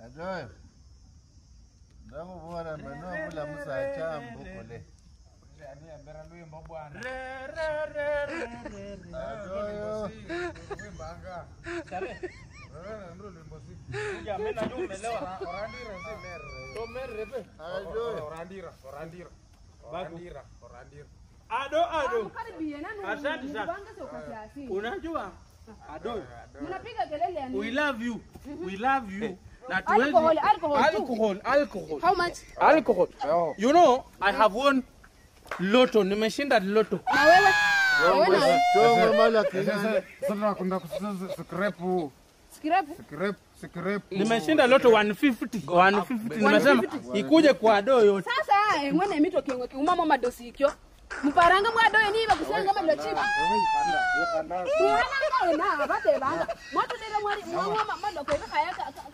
Adoyo. Ndakubona mano mula musacha mbukule. Re re re re re. Adoyo. Sare. Kuja mimi najua umelewa. To merrepe. Adoyo. Ado ado. Mkaribie nani? Asante sana. Mpange sio kwa kiasi. Unajua? Ado. Mnapiga kelele ya We nini? love you. We love you. Na tuwezi Alcohol, alcohol too. Alcohol, alcohol. How much? Alcohol. You know, I have won lotto. Nimeshinda lotto. Na wewe? Wewe na wewe. Chongo mala kinani. Scrap. Nimeshinda lotto 150. 150. Nimesema ikuje kwa do yote. Sasa mwene mito kiongwe kiumamo madosi ikyo. Muparanga mwadoye niba kusenga malilo chiba. Muhananga wena batebanga. Mwatulele mwari mwangwa maloko kaya